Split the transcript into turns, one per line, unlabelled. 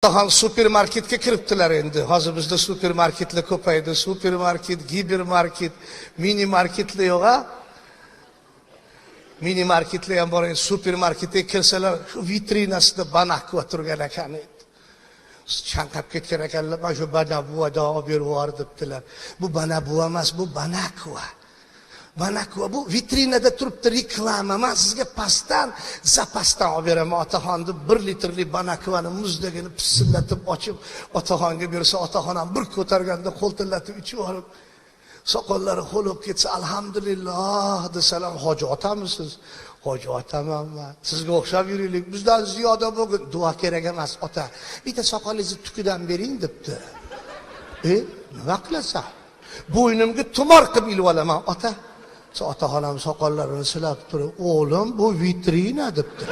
Otaxon supermarketga kiribdilar endi. Hozir bizda supermarketlar ko'paydi. Supermarket, gipermarket, mini marketlar yo'q a? Mini marketlar ham bor endi. Supermarketga kirsalar, shu vitrinasida Bonaqua turgan ekan endi. Chanqab ketgan ekanlar, mana shu Bonabuadan olib berib yubor debdilar. Bu Bonabua emas, bu Bonaqua. Bonaqua bu vitrinada turibdi reklama. Men sizga pastdan, zapasdan olib beraman otaxon deb 1 litrli Bonaquani muzdagini pisillatib ochib otaxonga bersa, otaxon ham bir ko'targanda qo'ltillatib ichib olib, soqollari ho'l bo'lib ketsa, alhamdulillah desalar, hoji otamisiz? Hoji otaman man. Sizga o'xshab yuraylik, bizdan ziyoda bo'lgin. Duo kerak emas ota. Bitta soqolingizni tukidan bering debdi. E, nima qilasan? Bo'ynimga tumor qilib ilib olaman ota. Otaxonam soqollarini silab turib, o'g'lim bu vitrina debdi.